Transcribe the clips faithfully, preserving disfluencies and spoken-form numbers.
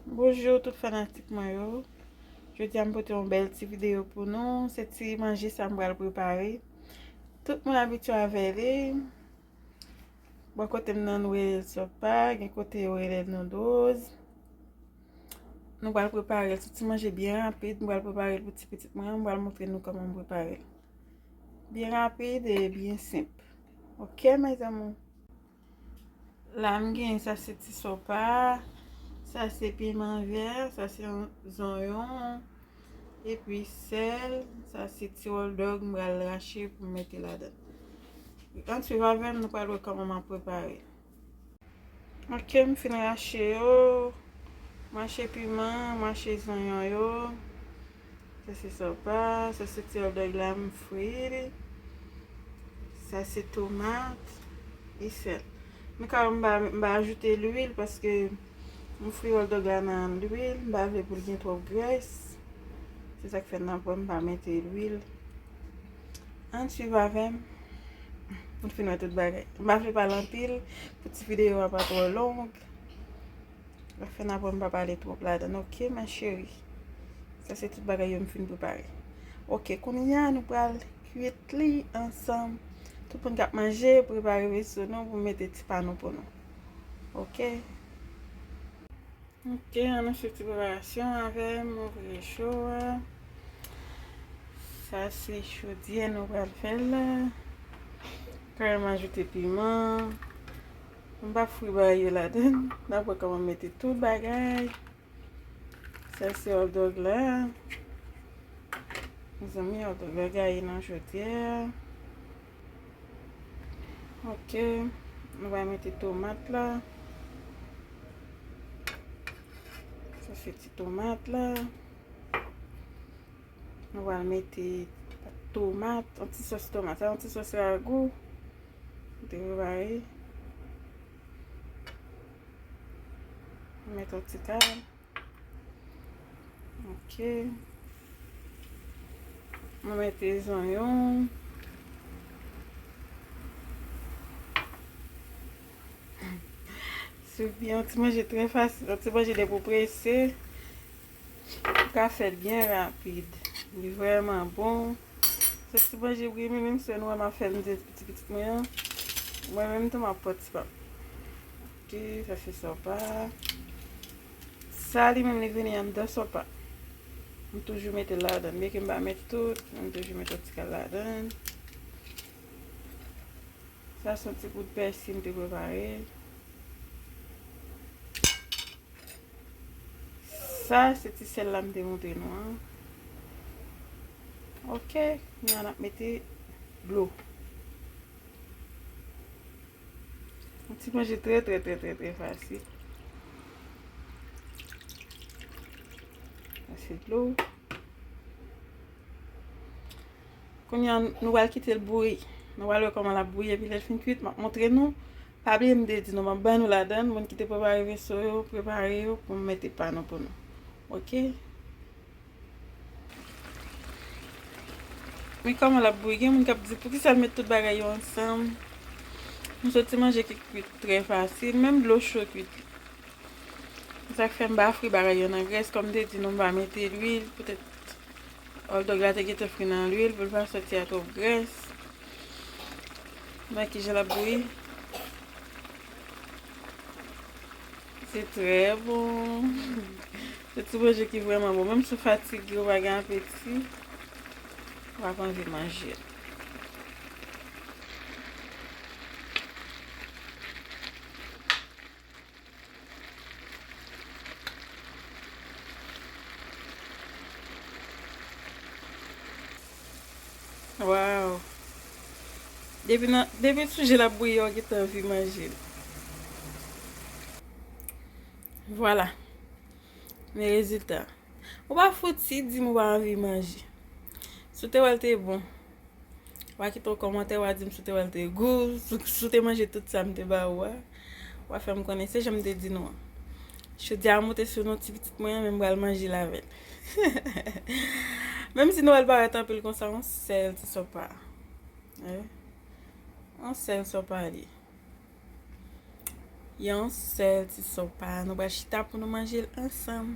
Bonjou tout fanatik mwen yo. Jodi a m pote yon bèl ti videyo pou nou. Se ti manje sa m pral prepare. Tout moun abitye avè li. Bò kote m nan nou rele l sopa, gen kote yo rele l noodles. Nou pral prepare l. Se ti manje byen rapid. M pral prepare l pou ti pitit mwen an. M pral montre nou kòman m prepare l. Byen rapid e byen senp. Ok, mes amours? La, m gen sa se ti sopa, sa se piman vè, sa se zonyon, epi sèl, sa se ti hot dog m pral rache pou m mete ladan. Ann swiv avè m, nou pral wè kòman m ap prepare. Ok, m fin rache yo. M rache piman, m rache zonyon yo. Sa se sopa, sa se ti hot dog la m fri li. Sa se tomat e sèl. Men kawòm m pa, m pa ajoute lwil paske m fri hot dog la nan lwil, m pa vle pou l gen twòp grès. Se sa k fè nan pwen m pa mete lwil. Ann swiv avè m. Nou fin wè tout bagay. M pa vle pale anpil pou ti videyo a pa twò long. Afè n aprann pa pale twòp ladan, ok, ma chérie? Sa se tout bagay yo m fin prepare. Ok, kounye a nou pral kwit li ansanm. Tout moun k ap manje, prepare veso nou pou mete ti pa nou pou nou. Ok? Ok, ann fè ti preparasyon avè m, ouvri cho a. Sa se chodyè nou pral fè l la. Kare m ajoute piman. M pa fri bagay yo ladan. N ap wè kòman m mete tout bagay. Sa se hot dog la. Mezanmi, hot dog la gaye nan chodyè a. Ok. Nou va mete tomat la. Sa se ti tomat la. Nou va mete tomat, yon ti sòs tomat. Sa yon ti sòs ragou. Nou te prepare. Met yon ti kal. Ok. Mwen mete zonyon. Se byen, yon ti manje trè fasil, yon ti manje depi w prese. Ou ka fè l byen rapid. Li vrèman bon. Se ti manje bri menm, menm si nou wè m ap fè l, m di ti pitit mwen an. Mwen menm tou m ap pran ti pa m. Ok, sa se sopa. Sa li menm li vini anndan sopa. M toujou mete l ladan. Byenke m pa met tout, men m toujou met yon ti kal ladan. Sa se yon ti gout pèsi m te prepare. Sa se ti sèl la m te montre nou an. Ok, kounye a n ap mete dlo. Yon ti manje trè, trè, trè, trè, trè fasil. Sa se dlo. Kounye a, nou pral kite l bouyi. Nou pral wè kòman l ap bouyi, epi lè l fin kwit, m ap montre nou. Pa bliye m te di nou, m ap ban nou ladan, moun ki te prepare veso yo, prepare yo pou m mete pa nou pou nou. Ok? Men kòman l ap bouyi, gen moun k ap di, "Poukisa l met tout bagay yo ansanm?" M soti manje ki kwit trè fasil, menm dlo cho kwit. Sa k fè m pa fri bagay yo nan grès, kòm m te di nou m pa mete lwil, poutèt hot dog la te gentan fri nan lwil, pou l pa sòti a twòp grès. Men kijan l ap bouyi. Se trè bon. Se ti manje ki vrèman bon. Menm si w fatige, w pa gen apeti, w ap anvi manje l. Waw. Depi nan, depi sou je l ap bouyi, w gentan anvi manje l. Vwala. Men rezilta. Ou pa fouti di m ou pa anvi manje. Si w te wè l te bon, w a kite yon kòmantè, w a di m si w te wè l te gou, si, si w te manje tout sa m te ba ou a. W a fè m konnen se jan m te di nou an. Jodi a m moute sou nou ti pitit mwen an, men m pral manje l avè l. Menm si nou wè l parèt anpil konsa, yon sèl ti sopa. Wi. Yon sèl sopa li ye. Yon sèl ti sopa. Nou pral chita pou nou manje l ansanm.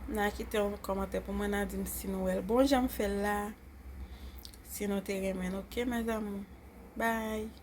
N a kite yon kòmantè pou mwen, n a di m si nou wè l bon jan m fè l la. Si nou te renmen l, ok, mes amours. Bye.